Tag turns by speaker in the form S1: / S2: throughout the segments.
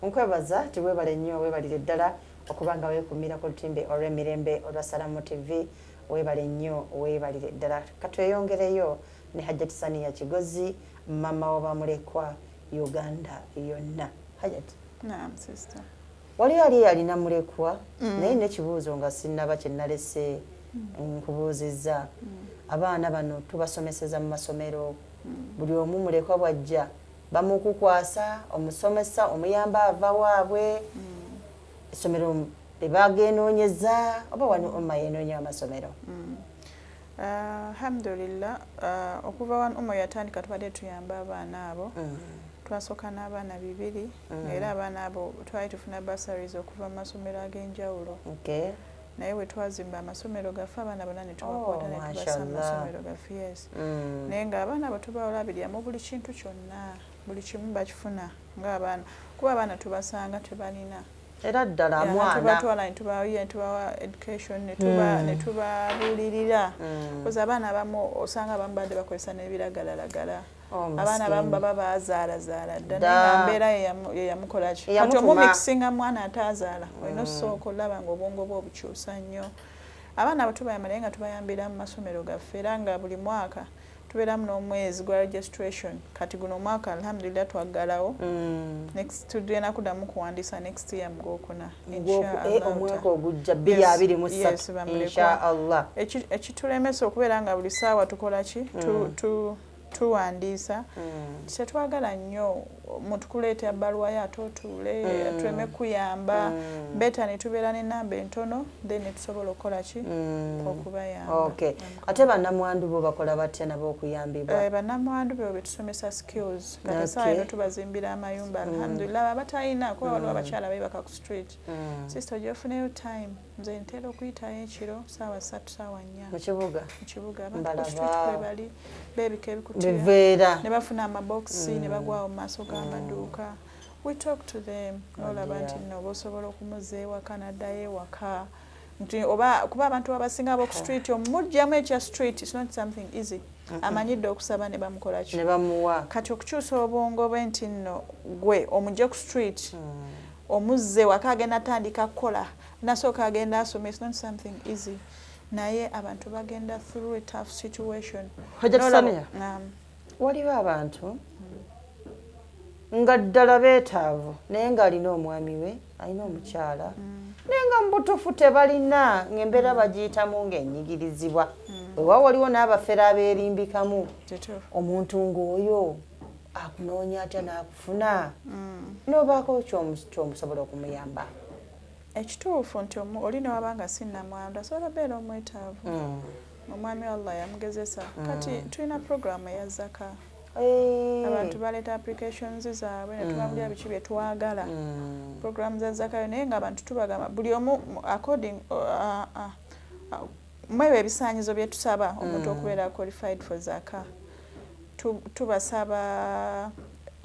S1: Nkwebaza ti weebale nnyo, weebalire ddala okuba nga weekuumira ku lutimbe olw'emirembe olwa Salamu TV. Weebale nnyo, weebalire ddala. Katweyongereyo ne Hajjati Saniya Kigozi, mama w'abamulekwa Uganda yonna. Hajjati.
S2: Naam, sister.
S1: Waliyo ali eyalina mulekwa, naye nekibuuzo nga sinnaba kye nalese nkubuuzizza. Abaana bano tubasomeseza mu masomero, buli omu mulekwa bw'ajja bamukukwasa omusomesa omuyamba ava waabwe, essomero tebagenoonyeza oba One Ummah yenoonya amasomero?
S2: Alhamdulillah, okuva One Ummah yatandika tubadde tuyamba abaana abo. Twasooka n'abaana 2, era abaana abo twali tufuna bursaries okuva mu masomero ag'enjawulo. Naye bwe twazimba amasomero gaffe, abaana bonna ne tubakwata ne tubassa mu masomero gaffe, yes. Naye ng'abaana abo tubalabirira mu buli kintu kyonna, buli kimu bakifuna ng'abaana, kuba abaana tubasanga tebalina.
S1: Era ddala mwana.
S2: Tubatwala ne tubawa education, ne tubabuulirira. Koza abaana abamu osanga abamu badde bakozesa n'ebiragalalagala. Abaana abamu baba baazaalazaala dda, naye nga mbeera ye yamukola ki. Kati omumixinga mwana ataazaala, olina osooka olaba nga obwongo bwe obukyusa nnyo. Abaana abo tubayamba, naye nga tubayambira mu masomero gaffe, era nga buli mwaka tubeeramu n'omwezi gwa registration. Kati guno omwaka alhamdulillah twaggalawo. Next tugenda kuddamu kuwandiisa next year mu Gwokuna.
S1: Omwaka ogujja 2023, inshaallah.
S2: Ekitulemesa okubeera nga buli ssaawa tukola ki, tuwandiisa, tetwagala nnyo muntu kuleeta ebbaluwa yo ate otuule tuleme kuyamba. Better ne tubeera n'ennamba entono, then ne tusobola okukola ki, okubayamba.
S1: Okay. Ate bannamwandu bo bakola batya nabo okuyambibwa?
S2: Bannamwandu be betusomesa skills. Kati essaawa eno tubazimbira amayumba, alhamdulillah. Abatalina, kuba waliwo abakyala beebaka ku street. Sister, ojja ofuneyo time, nze ntera okuyitayo ekiro saawa 3, saawa 4.
S1: Mu kibuga?
S2: Mu kibuga. Abantu ku street kwe bali beebika ebikutiya
S1: biveera
S2: ne bafuna amabokisi ne bagwawo mu maaso g'amaduuka. We talk to them, nolaba nti nno oba osobola okumuzza ewaka n'addayo ewaka, nti oba kuba abantu abasinga ab'oku street omugyamu ekya street, it's not something easy. Amanyidde okusaba ne bamukola ki,
S1: ne bamuwa.
S2: Kati okukyusa obwongo bwe nti nno gwe omugye ku street omuzze waka, agenda atandika kukola, nasooka agenda asoma, it's not something easy. Naye abantu bagenda through a tough situation.
S1: Hajjat Sania, waliwo abantu nga ddala beetaavu, naye ng'alina omwami we, alina omukyala, naye nga mu butuufu tebalina, ng'embeera bagiyitamu ng'enyigirizibwa. Wewa waliwo n'abafere abeerimbikamu. Omuntu ng'oyo akunoonya atya n'akufuna n'obaako kyomusobola okumuyamba?
S2: Ekituufu nti oli newaba nga si nnamwandu asobola beera omwetaavu, omwami wa Allah yamugezesa. Kati tulina programu eya zaka. Abantu baleeta applications zaabwe ne tubabulira biki bye twagala, programu za zakayo. Naye nga abantu tubagamba buli omu according mwebyo ebisaanyizo bye tusaba omuntu okubeera qualified for zaka. Tubasaba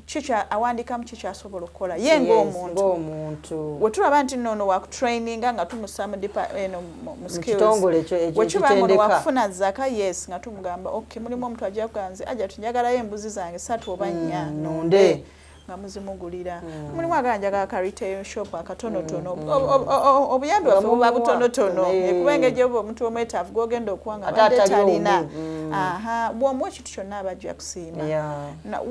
S2: kikya awandiikamu kikyasobola okukola ye ng'omuntu.
S1: Ng'omuntu.
S2: We tulaba nti nno ono wakutraininga nga tumussa mu eno mu skills.
S1: Kitongole ekyo ekyo
S2: Bwe kiba nga ono
S1: ekitendeka.
S2: Wakufuna zaka, yes, nga tumugamba okay, mulimu omuntu ajja kugamba nze ajja tunjagalayo embuzi zange ssatu oba nnya,
S1: nunde.
S2: Nga muzimugulira. Mulimu agamba njagala ka retail shop akatonotono. Obuyambi bwaffe buba
S1: Nga
S2: butonotono.
S1: mumuwa.
S2: Kuba engeri gyoba omuntu omwetaavu gwogenda okuwa nga
S1: Ate
S2: abadde
S1: atali
S2: talina.
S1: omu.
S2: Aha, bw'omuwa ekintu kyonna aba ajja kusiima.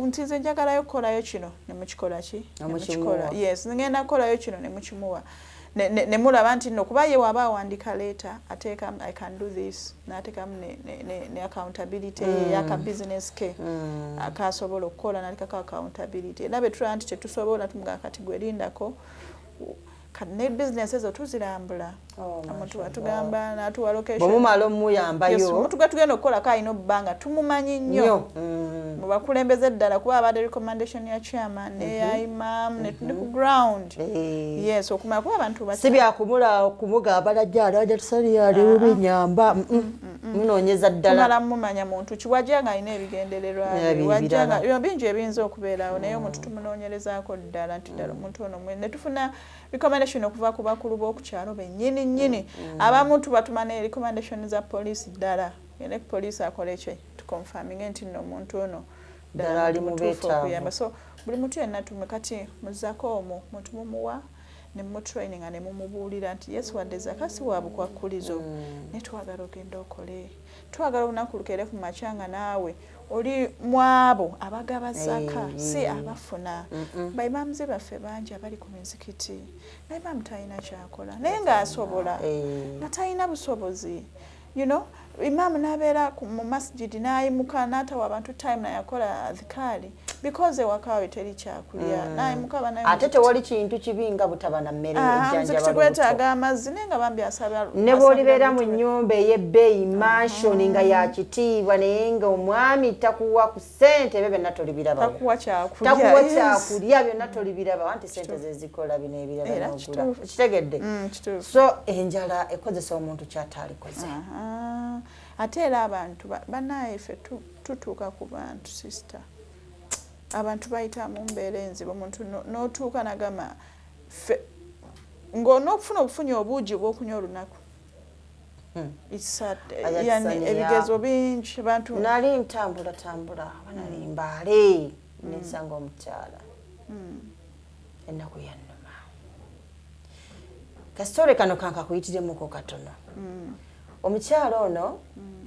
S2: Nti nze njagalayo kukolayo kino, ne mukikola ki, ne
S1: Ne mukimuwa.
S2: mukikola. Yes, ngenda kukolayo kino, ne mukimuwa, ne mulaba nti nno kuba ye waba awandika letter ateekamu "I can do this", n'ateekamu ne accountability yaka business ke akasobola okukola, n'ateekako accountability. Era bwe tulaba nti tetusobola, tumugamba kati gwe lindako. Kati ne business ezo tuzirambula.
S1: Oh,
S2: omuntu
S1: mashallah.
S2: atugamba n'atuwa location.
S1: Bwe mumala
S2: Yes,
S1: omuyambayo.
S2: Omuntu gwe tugenda okukolako alina obba nga tumumanyi nnyo
S1: nnyo.
S2: Mu bakulembeze ddala, kuba abadde recommendation ya chairman neya imam ne ku ground. Yes, okumala kuba abantu
S1: Si byakumula kumugamba najja alajja tusali ali bubi nyamba. Munoonyeza ddala.
S2: Tumala mumanya muntu ki, wajja nga alina ebigendererwa bye, wajja nga
S1: ebirala.
S2: Ebyo bingi ebiyinza okubeerawo, naye omuntu tumunoonyerezaako ddala nti ddala omuntu ono ne tufuna recommendation okuva ku bakulu b'oku kyalo bennyini nnyini. Abamu tubatuma ne recommendation za poliisi ddala, ene poliisi akole ki, tuconfirminge nti nno omuntu ono
S1: ddala ali mu
S2: mutuufu
S1: beetaavu.
S2: Okuyamba. So Buli muntu yenna tume kati muzako omwo muntu mumuwa ne mutraininga ne mumubuulira nti yes, wadde zaka si wa bukwakkulizo, naye twagala ogenda okole, twagala olunaku lukeere ku makya nga naawe oli mwabo abagaba zaka, si abafuna. Baimaamuze baffe bangi abali ku mizikiti, naye imaamu talina kyakola, naye ng'asobola, nga talina busobozi. Imaamu n'abeera mu masjidi n'ayimuka n'atawa abantu time nayakola adhikaali because ewaka we teri kyakulya, n'ayimuka banaye.
S1: Ate tewali kintu kibi nga butaba na mmere ejjanjaba
S2: muzikiti
S1: lubuto.
S2: Gwetaaga amazzi, naye nga bambi asaba.
S1: Ne bw'olibeera mu nnyumba ey'ebbeeyi, mansion nga ya kitiibwa, naye nga omwami takuwa ku ssente, ebyo byonna tolibirabawo.
S2: Takuwa kyakulya.
S1: Takuwa kyakulya, byonna tolibiraba, anti sente zezikola bino ebirala
S2: Era
S1: n'ogula.
S2: kituufu.
S1: Kitegedde?
S2: Kituufu.
S1: So enjala ekozesa omuntu kyataalikoze.
S2: Aha. Ate era abantu bannaaye ffe tutuuka ku bantu, sister, abantu bayita mu mbeera enzibu. Omuntu n'otuuka nagamba ffe ng'onookufuna obufunyi obuugi obw'okunywa olunaku. It's sad.
S1: Aya
S2: Yani
S1: Kisaniya.
S2: ebigezo bingi abantu.
S1: Nali ntambula tambula, aba nali mbaale, nensanga omukyala, ennaku yannuma. Kasitole kano kankakuyitiremuko katono. Omukyala ono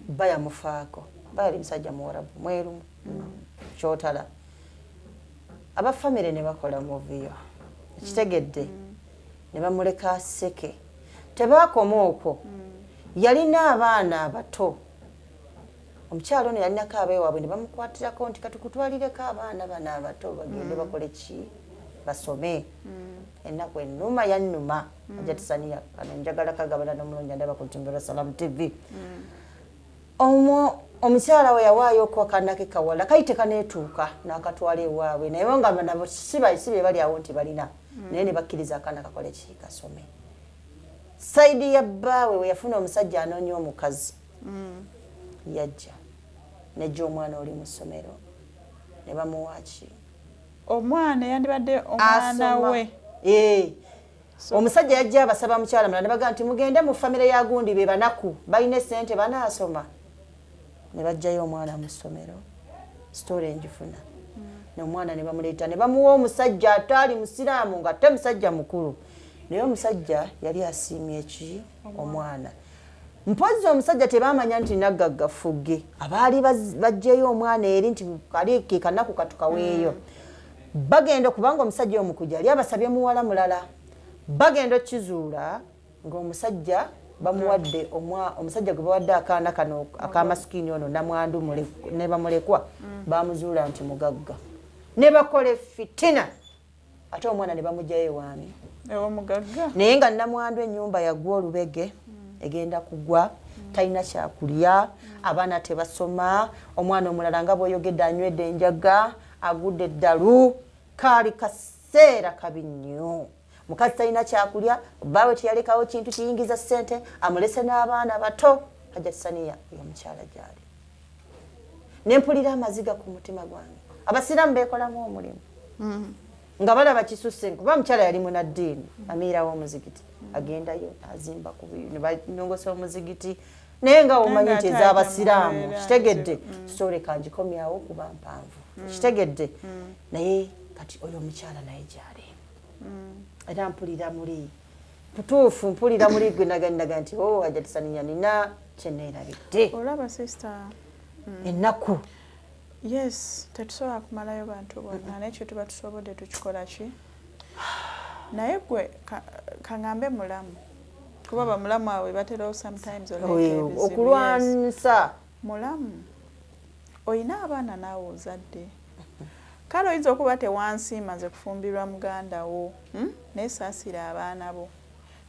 S1: bba yamufaako, bba yali musajja muwarabu mweru kyotala. Abafamire ne bakola muviyo, ekitegedde, ne bamuleka aseke. Tebaakoma okwo, yalina abaana abato. Omukyala ono yalinako abeewaabwe ne bamukwatirako nti katukutwalireko abaana bano abato bagende bakole ki, basome. Ennaku ennuma yannuma. Ajatisaniya kano njagala kagabana n'omulungi andaba ku lutimbe lwa Salamu TV. Omwo omukyala we yawaayo oko akaana ke kawala kali tekaneetuuka n'akatwala ewaabwe, naye nga nabo si be bali awo nti balina, naye ne bakkiriza akaana kakole ki, kasome. Side ya bbaawe we yafuna omusajja anoonya omukazi, yajja nejja omwana oli mu ssomero ne bamuwa ki?
S2: Omwana yandibadde omwana
S1: Asoma.
S2: we.
S1: Eh. Omusajja yajja abasaba mukyala mulala, ne bagamba nti mugende mu famire ya gundi, be banaku, balina essente, banaasoma. Ne bajjayo omwana mu ssomero. Story enjifuna nomwana ne bamuleeta ne bamuwa omusajja ataali musiraamu, nga te musajja mukulu, naye omusajja yali asiimye ki, omwana. Mpozzi omusajja tebamanya nti naggagga fugge abaali baggyeyo omwana eri nti kali ke kanaku katukaweeyo. Bagenda kubanga omusajja omukuja yali abasabye muwala mulala, bagenda okukizuula ng'omusajja bamuwadde omusajja gwe bawadde akaana kano akamasikini ono namwandu ne bamulekwa, bamuzuula nti mugagga, ne bakola efitina, ate omwana ne bamugjayo ewaami.
S2: Ewomugagga.
S1: Naye nga namwandu ennyumba yagwa olubege, egenda kugwa, talina kyakulya, abaana tebasoma, omwana omulala nga bw'oyogedde anywedde enjaga, agudde eddalu. Kaali kaseera kabi nnyo. Mukazi talina kyakulya, bbaawe teyalekawo kintu kiyingiza ssente, amulese n'abaana bato. Hajat Saniya, oyo omukyala gyali nempulira amaziga ku mutima gwange. Abasiraamu beekolamu omulimu nga balaba kisusse, kuba mukyala yali munaddiini, amiira w'omuzigiti, agendayo azimba ku ne banongosa omuzigiti, naye nga omanyi nti
S2: ate
S1: ez'abasiraamu.
S2: ayita mu mbeera
S1: Kitegedde?
S2: nzibu.
S1: Story kangikomyawo kuba mpanvu, kitegedde? Naye kati oyo omukyala naye gyali, era mpulira muli butuufu, mpulira muli gwe naganinaga nti o Hajat Saniya nina kyeneerabidde.
S2: Olaba, sister.
S1: Ennaku.
S2: Yes, tetusobola kumalayo bantu bonna, naye kye tuba tusobodde tukikola ki. Naye gwe kaŋŋambe mulamu, kuba bamulamu abo baterawo sometimes oleeta
S1: Oyo,
S2: ebizibu, yes.
S1: Okulwanisa.
S2: Mulamu oyina abaana naawe ozadde, kale oyinza okuba tewansiima nze kufumbirwa muganda wo, Naye saasira abaana bo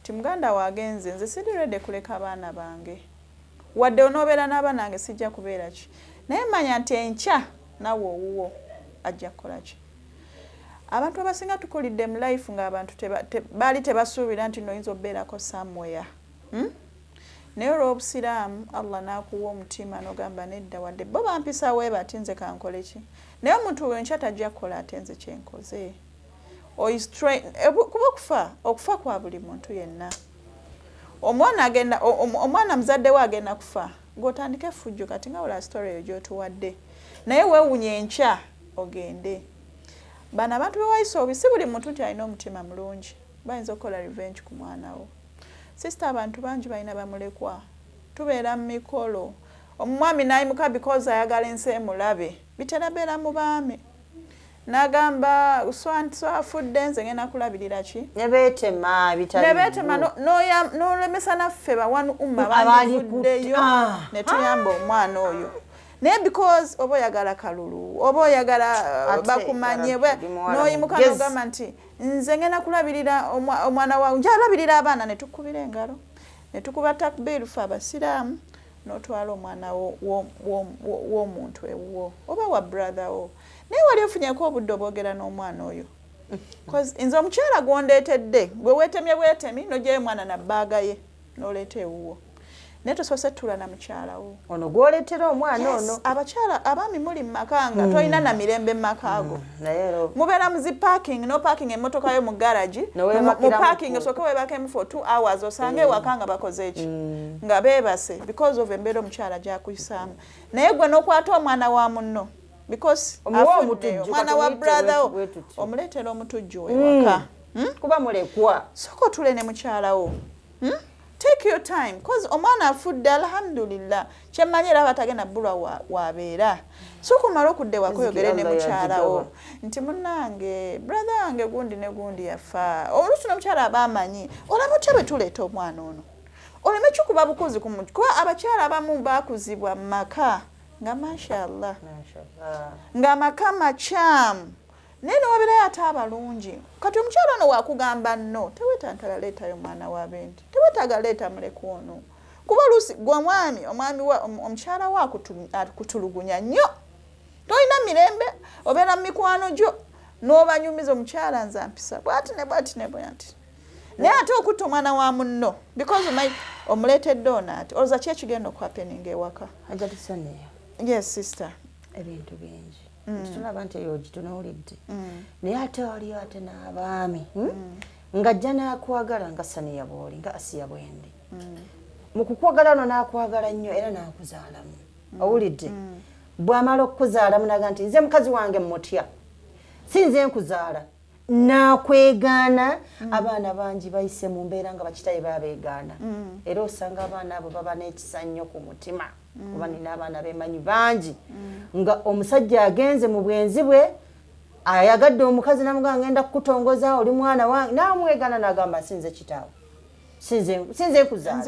S2: ti muganda wo agenze, nze siri ready kuleka abaana bange. Wadde onoobeera n'abaana bange sijja kubeera ki, naye manya nti enkya naawe owuwo ajja kukola ki. Abantu abasinga tukulidde mu life ng'abantu baali tebasuubira nti noyinza okubeerako somewhere, Naye olw'obusiraamu Allah n'akuwa omutima n'ogamba nedda, wadde bo bampisa we bati, nze kankole ki. Naye omuntu oyo nkya tajja kukola ate nze kyenkoze. Kuba okufa, okufa kwa buli muntu yenna. Omwana agenda, omwana muzadde we agenda kufa, ng'otandika effujjo. Kati nga wala story eyo gy'otuwadde, naye weewunya enkya ogende. Bano abantu bewayisa obi, si buli muntu nti alina omutima mulungi, bayinza okukola revenge ku mwana wo. Sister, abantu bangi balina bamulekwa. Tubeera mu mikolo, omwami n'ayimuka because ayagala ensi emulabe. Bitera beera mu baami, n'agamba, "So and so afudde, nze ngenda kulabirira ki?"
S1: Ne beetema.
S2: Ne beetema, n'olemesa naffe bawanu umma bandivuddeyo ne tuyamba omwana oyo. Naye because oba oyagala kalulu, oba oyagala bakumanye, n'oyimuka n'ogamba nti, "Nze ngenda kulabirira omwana wawe, njalabirira abaana," ne tukubira engalo ne tukuba takbiru fe Abasiraamu, n'otwala omwana w'omuntu ewuwo oba wa brother wo. Naye wali ofunyeko obudde obwogera n'omwana oyo? Nze omukyala gwondeetedde, gwe weetemye bwetemi n'ogyayo omwana nabbaaga ye n'oleeta ewuwo, naye tosoose ttula na mukyala wo.
S1: Ono gwoleetera omwana ono.
S2: Abakyala, abaami, muli mu maka nga tolina na mirembe mu maka ago. Mubeera mu zi parking, no parking emmotoka yo mu garagi, mu parking, osooke weebakemu for 2 hours, osange ewaka nga bakoze eki? Nga beebase because of embeera omukyala gyakuyisaamu. Naye gwe n'okwata omwana wa munno because afudde, omwana wa brother wo, omuleetera omutujju ewaka.
S1: Kuba mulekwa.
S2: Sooka otule ne mukyala wo. Take your time, cause omwana afudde, alhamdulillah, kyemmanyi era abatagenda bbulwa wabeera. Sooka omale okudda ewaka, oyogere ne mukyalawo nti, "Munnange, brother wange gundi ne gundi yafa." Oluusi n'omukyala aba amanyi. Olaba otya bwe tuleeta omwana ono, oleme kikuba bukuzi kuba abakyala abamu bakuzibwa mu maka nga mashallah, ng'amaka makyamu, naye newabeerayo ate abalungi. Kati omukyala ono wakugamba nno, tewetantala leetayo mwana w'abendi, tewetaaga leeta muleka ono, kuba oluusi gwe omwami, omwami omukyala we akutulugunya nnyo, tolina mirembe, obeera mu mikwano gyo n'obanyumiza, "Omukyala nze ampisa bwati ne bwati ne bwati." Naye ate okutta omwana wa munno because omuleetedde ono, ati olowooza ki ekigenda okuhappeninga ewaka?
S1: Ajalisaneyo.
S2: Yes, sister.
S1: Ebintu bingi nti tulaba nti eyo ogitunuulidde, naye ate waliyo ate n'abaami ng'ajja n'akwagala nga Saniya bw'oli, nga Asiya bwendi. Mu kukwagala no n'akwagala nnyo era n'akuzaalamu. Owulidde? Bw'amala okukuzaalamu naga nti, "Nze mukazi wange mutya, si nze nkuzaala," n'akwegaana. Abaana bangi bayise mu mbeera nga bakitaye babeegaana, era osanga abaana abo baba n'ekisa nnyo ku mutima, kuba nina abaana bemanyi bangi nga omusajja agenze mu bwenzi bwe, ayagadde omukazi, namugamba, "Ngenda kukutongoza, oli mwana wange," namwegaana nagamba, "Sinze kitaawe, sinze nkuzaala."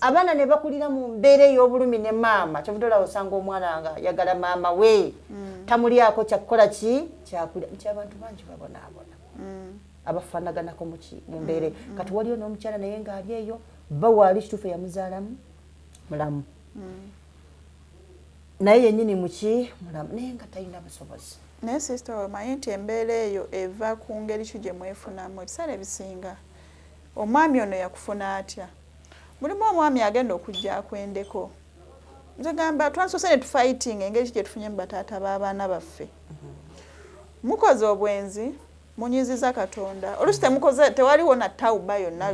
S1: Abaana ne bakulira mu mbeera ey'obulumi ne maama. Kyovudde olaba osanga omwana nga ayagala maama we, tamulyako kyakukola ki kyakulya, nti abantu bangi babonaabona abafaanaganako mu mbeera eyo. Kati waliyo n'omukyala naye ng'ali eyo, bba waali kituufu yamuzaalamu mulamu, naye yennyini muki mulamu, naye nga talina busobozi.
S2: Naye sister, omanyi nti embeera eyo eva ku ngeri ki gye mwefunamu? Ebiseera ebisinga omwami ono yakufuna atya? Mulimu omwami agenda okujja akwendeko. Nze gamba twansoose ne tufighting engeri ki gye tufunye mu bataata b'abaana baffe. Mukoze obwenzi, munyiziza Katonda. Oluusi temukoze, tewaliwo na tawuba yonna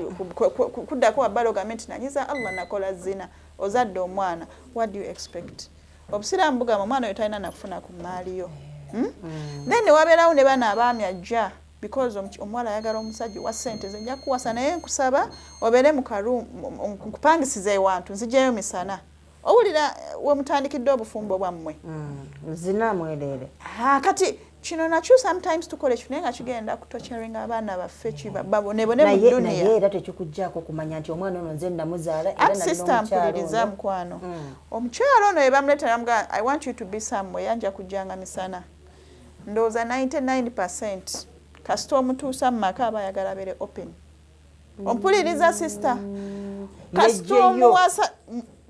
S2: kuddako wabbali ogambe nti, "Nanyiza Allah, nakola zina." Ozadde omwana, what do you expect? Obusiraamu bugamba omwana oyo talina nakufuna ku mmaali yo. Then wabeerawo ne bano abaami ajja because omuwala ayagala omusajja owa ssente. "Nze nja kuwasa, naye nkusaba obeere mu karoom, nkupangisiza ewantu, nzijayo misana." Owulira we mutandikidde obufumbo bwammwe.
S1: Zina mwerere.
S2: Kati kino nakyo sometimes tukola ekyo, naye nga kigenda kutorturinga abaana baffe, babonebone mu
S1: naye
S2: duniya.
S1: Naye era tekikugjaako kumanya nti omwana ono nze namuzaala era
S2: Ati sister, mpuliriza mukwano. Omukyalo ono ebamuleeta namugamba, "I want you to be somewhere, nja kujjanga misana." Ndowooza 99% kasita omutuusa mu maka aba ayagala abeere open. Ompuliriza, sister? Kasita
S1: Yejjeyo.
S2: omuwasa,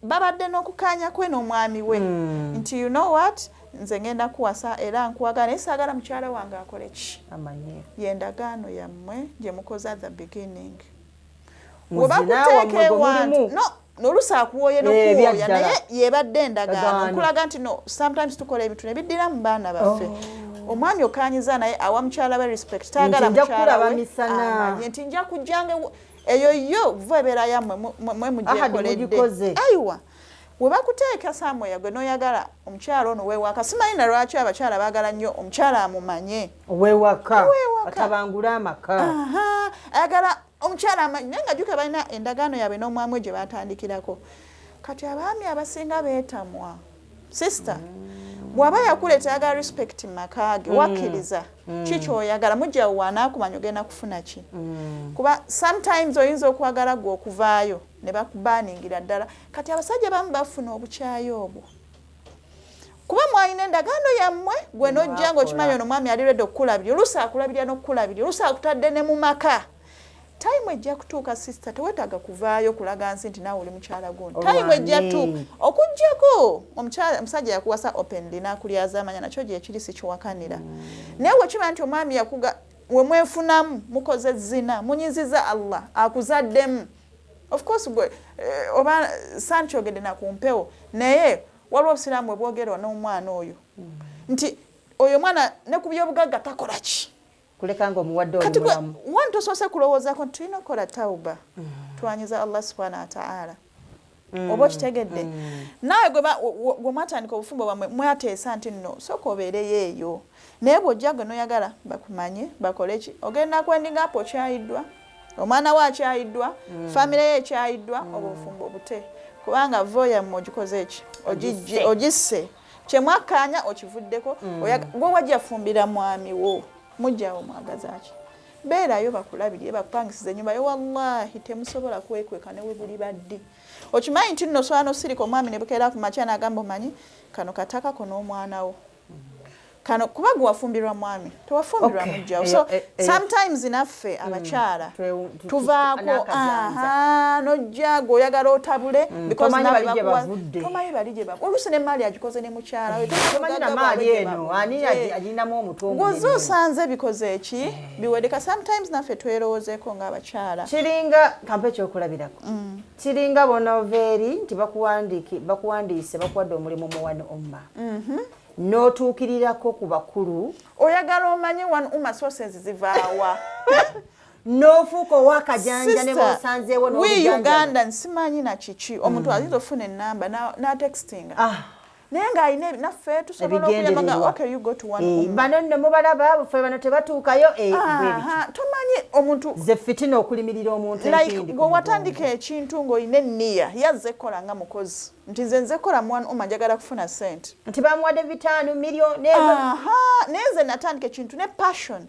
S2: babadde n'okukanya kwe n'omwami we nti, "You know what, nze ngenda kuwasa era nkuwagala, naye saagala mukyala wange akole ki."
S1: Amanye.
S2: Yendagaano yammwe gye mukoze at the beginning.
S1: Muzina
S2: Webakuteeka
S1: wammwe gwe
S2: ewantu
S1: mulimu.
S2: no noluusi akuwooye n'okuwooya,
S1: Ebyaddala.
S2: naye yebadde endagaano.
S1: Endagaano.
S2: Nkulaga nti no, sometimes tukola ebintu ne biddira mu baana baffe. Omwami okanyiza, naye awa mukyala we respect, taagala
S1: Nti nja
S2: mukyala
S1: kulaba
S2: we
S1: misana.
S2: amanye nti nja kujjanga eyo yo va ebeera yammwe mwe
S1: Ahadi
S2: mugyekoledde.
S1: mugikoze.
S2: Aiwa, We bakuteeka somewhere, gwe n'oyagala omukyala ono weewaka. Simanyi na lwaki abakyala baagala nnyo omukyala amumanye.
S1: Owewaka.
S2: Ow'ewaka.
S1: Atabangula amaka.
S2: Aha, ayagala omukyala amanyi, naye nga jjuka balina endagaano yaabwe n'omwami we gye batandikirako. Kati abaami abasinga beetamwa. Sister, bw'aba yakuleeta ayagala respect mu maka ge, wakkiriza ki kyoyagala? Mujjawo wanaakumanya ogenda kufuna ki? Kuba sometimes oyinza okwagala gwe okuvaayo ne bakubaningira ddala. Kati abasajja bamu bafuna obukyayi obwo, kuba mwalina endagaano yammwe, gwe nojja ng'okimanyi ono mwami ali ready okukulabirira. Oluusi akulabirira n'okukulabirira, oluusi akutadde ne mu maka. Time ejja kutuuka, sister, teweetaaga kuvaayo kulaga nsi nti naawe oli mukyala gundi. Time ejja tuuka, okugjako omusajja yakuwasa openly n'akulyaza amanya, nakyo gyekiri, si kiwakanira. Naye wekiba nti omwami yakuga, we mwefunamu, mukoze zina, munyiziza Allah, akuzaddemu, of course gwe oba sankyogedde nakumpewo, naye waliwo obusiraamu bwe bwogerwa n'omwana oyo nti oyo omwana ne ku byobugagga takola ki.
S1: Kuleka nga omuwadde oli
S2: Kati gwe
S1: mulamu.
S2: One, tosoose kulowoozaako nti tulina okukola tauba, twanyiza Allah Subhana Wataala. Oba okitegedde? Naawe gwe mwatandika obufumbo bwammwe, mwateesa nti nno sooka obeereyo eyo, naye bw'ojja gwe noyagala bakumanye bakole ki, ogenda kwendinga apo okyayiddwa, omwana we akyayiddwa, famire ye ekyayiddwa, oba obufumbo bute, kubanga vo yammwe ogikoze eki?
S1: Ogisse.
S2: Ogisse. Kyemwakkaanya okivuddeko. Gwe wajja fumbira mwami wo, mujjawo mwagaza ki? Beerayo bakulabirire, bakupangisiza ennyumba yo. Wallahi temusobola kwekweka ne we buli baddi. Okimanyi nti nno osobola nosirika, omwami ne bukeera ku makya n'agamba, omanyi kano katakako n'omwana wo kano, kuba gwe wafumbirwa mwami, tewafumbirwa mujjawo. So sometimes naffe abakyala tuvaako
S1: n'akajanja.
S2: Aha, nojja gwe oyagala otabule because
S1: Tomanyi
S2: naawe
S1: bali gye bavudde.
S2: Tomanyi bali gye bavudde. Oluusi n'emaali agikoze ne mukyala we.
S1: Tomanyi na maali eno ani agirinamu omutwe
S2: Gwoze
S1: omunene.
S2: Osanze bikoze eki biwedeka. Sometimes naffe twerowoozeeko ng'abakyala.
S1: Kiringa kampe ekyokulabirako, kiringa bonoova eri nti bakuwandiise, bakuwadde omulimu mu One Umma, n'otuukirirako ku bakulu.
S2: Oyagala omanye One Umma sources zivaawa.
S1: N'ofuuka owakajanja ne bosanzeewo
S2: We
S1: n'obujjanjaba.
S2: Uganda nsimanyi na kiki, omuntu ayinza okufuna enamba n'atextinga, naye ng'alina naffe tusobola okuyamba nga
S1: Ebigendererwa.
S2: okay, you go to One Umma.
S1: Bano nno mubalaba, ffe bano tebatuukayo, bwe bityo.
S2: Aha, tomanyi omuntu.
S1: Ze fitina okulimirira omuntu
S2: Like
S1: empindi ku
S2: gwe watandika
S1: mugongo.
S2: ekintu ng'olina enniya, yazze kukola nga mukozi nti nze kola mu One Umma, njagala kufuna sente.
S1: Nti bamuwadde 5 miliyoni.
S2: Aha, naye nze natandika ekintu ne passion.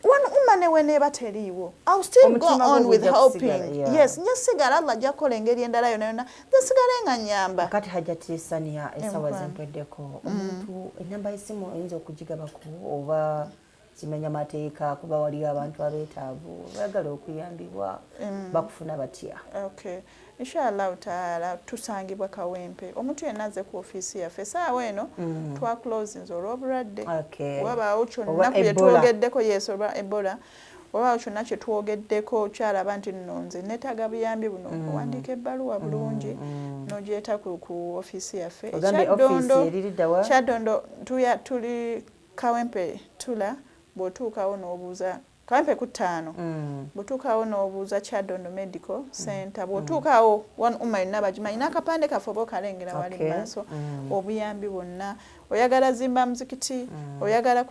S2: One Umma ne weneeba teriiwo, I'll still go
S1: Omutima gwo
S2: on with
S1: gujja kusigala,
S2: helping. Yes, nja sigala. Allah ajja kukola engeri endala yonna yonna, nze sigale nga nyamba.
S1: Kati Hajati Sania, essaawa
S2: Emukwano.
S1: zimpeddeko. Omuntu enamba y'essimu oyinza okugigabako oba kimenya mateeka? Kuba waliyo abantu abeetaavu baagala okuyambibwa, bakufuna batya?
S2: Okay, inshallah taala, tusangibwa Kawempe. Omuntu yenna azze ku ofiisi yaffe esaawa eno, twaclosinze olw'obulwadde. Wabaawo
S1: Oba
S2: kyonna ku bye
S1: Ebola.
S2: twogeddeko, yes, olwa Ebola, wabaawo kyonna kye twogeddeko, kyalaba nti nno nze neetaaga buyambi buno, owandiika ebbaluwa bulungi n'ogyeta ku ofiisi yaffe.
S1: Ogambye ofiisi eririddawa?
S2: Kyaddondo, tuli Kawempe tula. Bw'otuukawo n'obuuza Kawempe ku 5, bw'otuukawo n'obuuza Kyaddondo Medical Center, bw'otuukawo One Umma yonna bagimanyi, n'akapande kaffe oba okalengera wali mu maaso. Obuyambi bwonna, oyagala zimba muzikiti, oyagala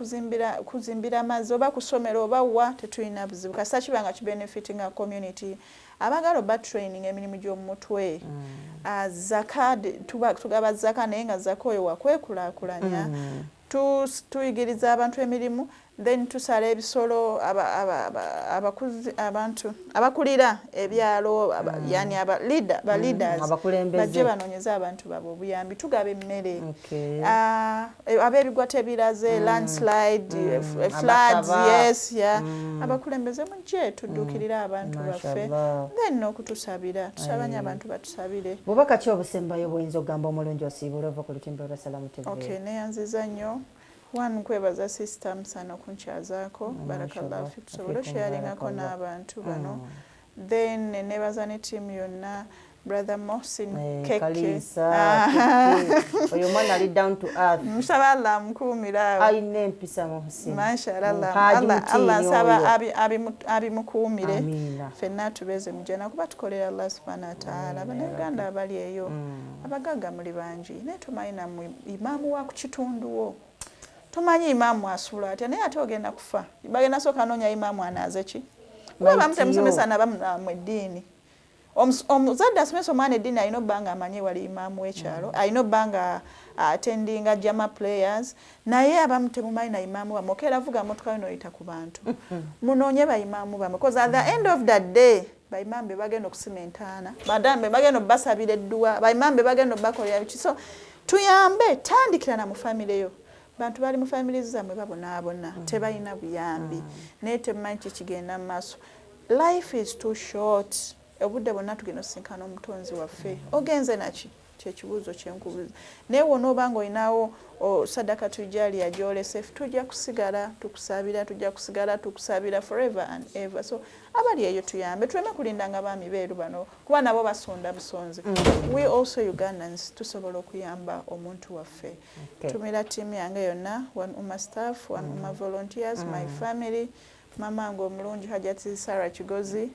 S2: kuzimbira amazzi oba kusomero oba wa, tetulina buzibu kasita kiba nga kibenefitinga community. Abagala oba training emirimu gy'omumutwe, zaka, tugaba zaka, naye nga zaka oyo wakwekulaakulanya. Tuyigiriza abantu emirimu, then tusala ebisolo, abantu abakulira ebyalo, yani aba leader, ba leaders
S1: Abakulembeze.
S2: bajje banoonyeze abantu baabwe obuyambi. Tugaba emmere. Ah, ab'ebigwa tebiraze, landslide, floods.
S1: Amataba.
S2: Yes, yeah. Abakulembeze mujje tudduukirire abantu baffe.
S1: Mashallah.
S2: Then n'okutusabira, tusaba nnyo abantu batusabire.
S1: Bubaka ki obusembayo bwoyinza okugamba omulungi osiibule ova ku lutimbe olwa Salamu TV?
S2: Okay, neyanziza nnyo. One, nkwebaza Sister Musana okunkyazaako. Barakallahu fik, tusobole
S1: Fikum
S2: osharingako
S1: barakallah.
S2: n'abantu bano. Then nebaza ne ttiimu yonna. Brother Mohsin
S1: Eh,
S2: Keke.
S1: Kaliisa,
S2: Ah.
S1: Keke. Oyo omwana ali down to earth.
S2: Nsaba Allah amukuumire awo.
S1: Alina empisa Mohsin.
S2: Mashallah. Allah,
S1: Haji
S2: Allah,
S1: Mutiini
S2: Allah nsaba
S1: oyo.
S2: abimukuumire.
S1: Amiina.
S2: Ffenna tubeeze mu jjana kuba tukolera Allah subhanahu wa ta'ala. Bannayuganda abali eyo abagagga muli bangi, naye tomanyi nammwe imaamu wa ku kitundu wo, tomanyi imaamu asula atya, naye ate ogenda kufa bagenda sooka noonya imaamu anaaze ki, kuba abamu
S1: Maitiyo.
S2: temusomesa nabamu eddiini. Omuzadde asomesa omwana eddiini alina obba nga amanyi wali imaamu w'ekyalo, alina obba nga attendinga jama prayers, naye abamu temumanyi na imaamu bammwe. Okeera vuga motoka yo n'oyita ku bantu, munoonye bayimaamu bammwe, because at the end of the day bayimaamu be bagenda okusima entaana, badamu be bagenda obbasabira edduwa, bayimaamu be bagenda obbakolera biki. So tuyambe, tandikira na mu famire yo. Bantu bali mu famire zammwe babonaabona, tebalina buyambi, naye temumanyi kikigenda mu maaso. Life is too short. Obudde bwonna tugenda osisinkana omutonzi waffe. Ogenze naki? Kyekibuuzo kyenkubuuza. Naye wonooba nga olinawo sadaka tujaliya gyolese, tujja kusigala tukusabira, tujja kusigala tukusabira forever and ever. So abali eyo tuyambe, tuleme kulindanga baami beeru bano, kuba nabo basonda busonzi. We also Ugandans tusobola okuyamba omuntu waffe. Tumira ttiimu yange yonna, One Ummah staff, One Ummah volunteers, my family, mama wange omulungi Hajati Sarah Kigozi,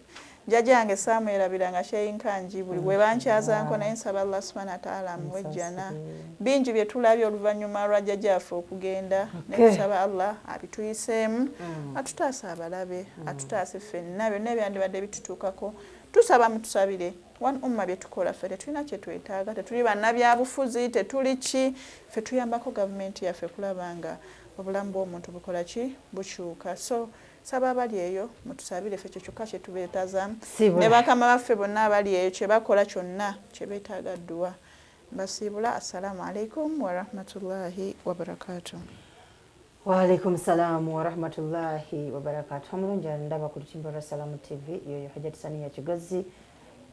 S2: jjajja yange saamwerabira Sheyinkanji, buli bwe bankyazanko, naye nsaba Allah subhana wataala amuwe ejjana. Bingi bye tulabye oluvannyuma lwa jjajjaffe okugenda, naye tusaba Allah abituyiseemu, atutaase abalabe, atutaase ffenna byonna ebyandibadde bitutuukako. Tusaba mutusabire. One Ummah bye tukola ffe tetulina kye twetaaga, tetuli bannabyabufuzi, tetuli ki, ffe tuyambako gavumenti yaffe kulaba nga obulamu bw'omuntu bukola ki, bukyuka. So saba abali eyo mutusabire, ffe kye kyokka kye tubeetazaamu, ne bakama baffe bonna abali eyo kye bakola kyonna kye beetaaga dduwa. Mbasiibula. Assalamu alaikum warahmatullahi wabarakatuh.
S1: Waalaikum salaamu warahmatullahi wabarakatu. Omulungi ndaba ku lutimbe lwa Salamu TV, yoyo Hajati Saniya Kigozi,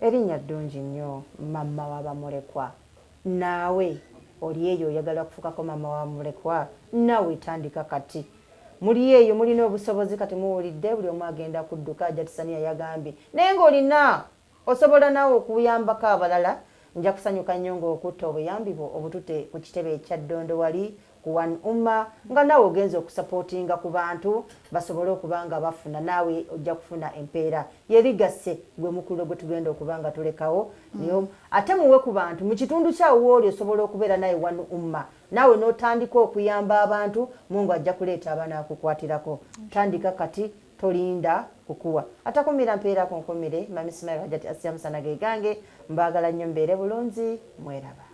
S1: erinnya ddungi nnyo, mama w'abamulekwa. Naawe oli eyo oyagala kufukako mama wa mulekwa, naawe tandika kati. Muli eyo mulina obusobozi, kati muwulidde buli omu agenda kudduka. Hajati Saniya yagambye, naye ng'olina osobola naawe okuyambako abalala. Nja kusanyuka nnyo ng'okutta obuyambi bwo obutute ku kitebe ekya Ddondo wali ku One Ummah, nga naawe ogenza okusupportinga ku bantu basobole okuba nga bafuna, naawe ojja kufuna empeera yerigasse gwe mukululo gwe tugenda okuba nga tulekawo. Naye ate muwe ku bantu mu kitundu kyawo wooli, osobola okubeera naye One Ummah, naawe n'otandika okuyamba abantu. Mungu ajja kuleeta abanakukwatirako. Tandika kati, tolinda kukuwa. Atakumira mpeera kunkumire. Mami Simairo, Hajati Asiya Musana ge gange. Mbaagala nnyo, mbeere bulungi, mweraba.